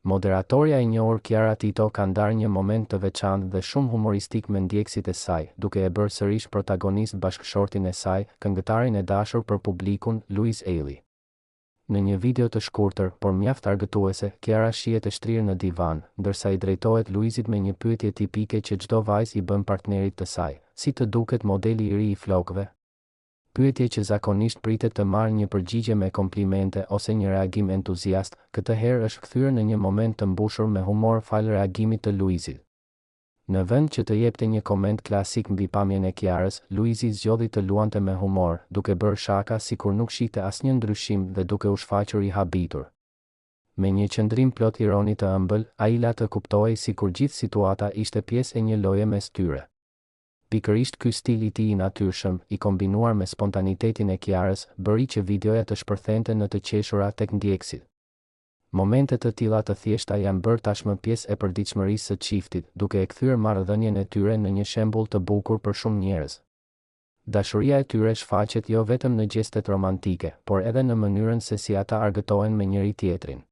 Moderatorja e njohur Kiara Tito ka ndarë një moment të veçantë dhe shumë humoristik me ndjekësit e saj, duke e bërë sërish protagonist bashkëshortin e saj, këngëtarin e dashur për publikun, Luiz Ejlli. Në një video të shkurtër, por mjaft argëtuese, Kiara shihet e shtrirë në divan, ndërsa i drejtohet Luizit me një pyetje tipike që çdo vajzë i bën partnerit të saj, Si të duket modeli i ri i flokëve? Pyetje që zakonisht pritet të marrë një përgjigje me komplimente ose një reagim entuziast, këtë herë është kthyer në një moment të mbushur me humor falë reagimit të Luizit. Në vend që të jepte një koment klasik mbi pamjen e Kiarës, Luizi zgjodhi të luante me humor, duke bërë shaka sikur nuk shihte asnjë ndryshim dhe duke u shfaqur i habitur. Me një qëndrim plot ironi të ëmbël, ai la të kuptohej sikur gjithë situata ishte pjesë e një loje mes tyre. Pikërisht ky stil i tij i natyrshëm, i kombinuar me spontanitetin e Kiarës, bëri që videoja të shpërthente në të qeshura tek ndjekësit. Momente të tilla të thjeshta janë bërë tashmë pjesë e përditshmërisë së çiftit, duke e kthyer marrëdhënien e tyre në një shembull të bukur për shumë njerëz. Dashuria e tyre shfaqet jo vetëm në gjestet romantike, por edhe në mënyrën se si ata argëtohen me njëri-tjetrin.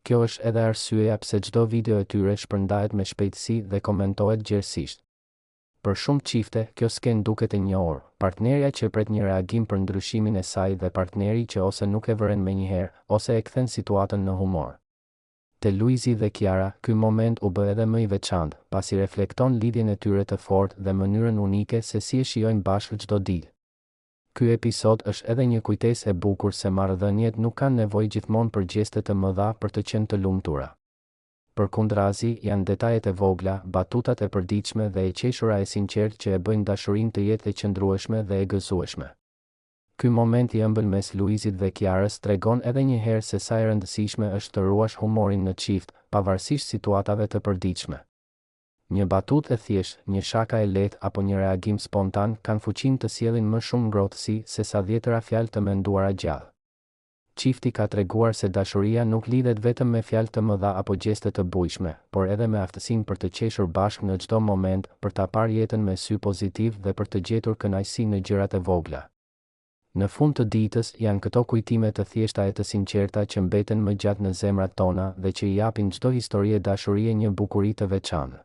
Kjo është edhe arsyeja pse çdo video e tyre shpërndahet me shpejtësi dhe komentohet gjerësisht. Për shumë çifte, kjo skenë duket e njohur, partnerja që pret një reagim për ndryshimin e saj dhe partneri që ose nuk e vëren menjëherë, ose e kthen situatën në humor. Te Luizi dhe Kiara, ky moment u bë edhe më i veçantë, pasi reflekton lidhjen e tyre të fortë dhe mënyrën unike se si e shijojnë bashkë çdo ditë. Ky episod është edhe një kujtesë e bukur se marrëdhëniet nuk kanë nevojë gjithmonë për gjeste të mëdha për të qenë të lumtura. Përkundrazi, janë detajet e vogla, batutat e përditshme dhe e qeshura e sinqertë që e bëjnë dashurinë të jetë e qëndrueshme dhe e gëzueshme. Ky moment i ëmbël mes Luizit dhe Kiarës tregon edhe një herë se sa e rëndësishme është të ruash humorin në çift, pavarësisht situatave të përditshme. Një batutë e thjeshtë, një shaka e lehtë apo një reagim spontan kanë fuqinë të sjellin më shumë ngrohtësi sesa dhjetëra fjalë të menduara gjatë. Çifti ka treguar se dashuria nuk lidhet vetëm me fjalë të mëdha apo gjeste të bujshme, por edhe me aftësinë për të qeshur bashkë në çdo moment, për ta parë jetën me sy pozitiv dhe për të gjetur kënaqësi në gjërat e vogla. Në fund të ditës, janë këto kujtime të thjeshta e të sinqerta që mbeten më gjatë në zemrat tona dhe që i japin çdo historie dashurie një bukuri të veçantë.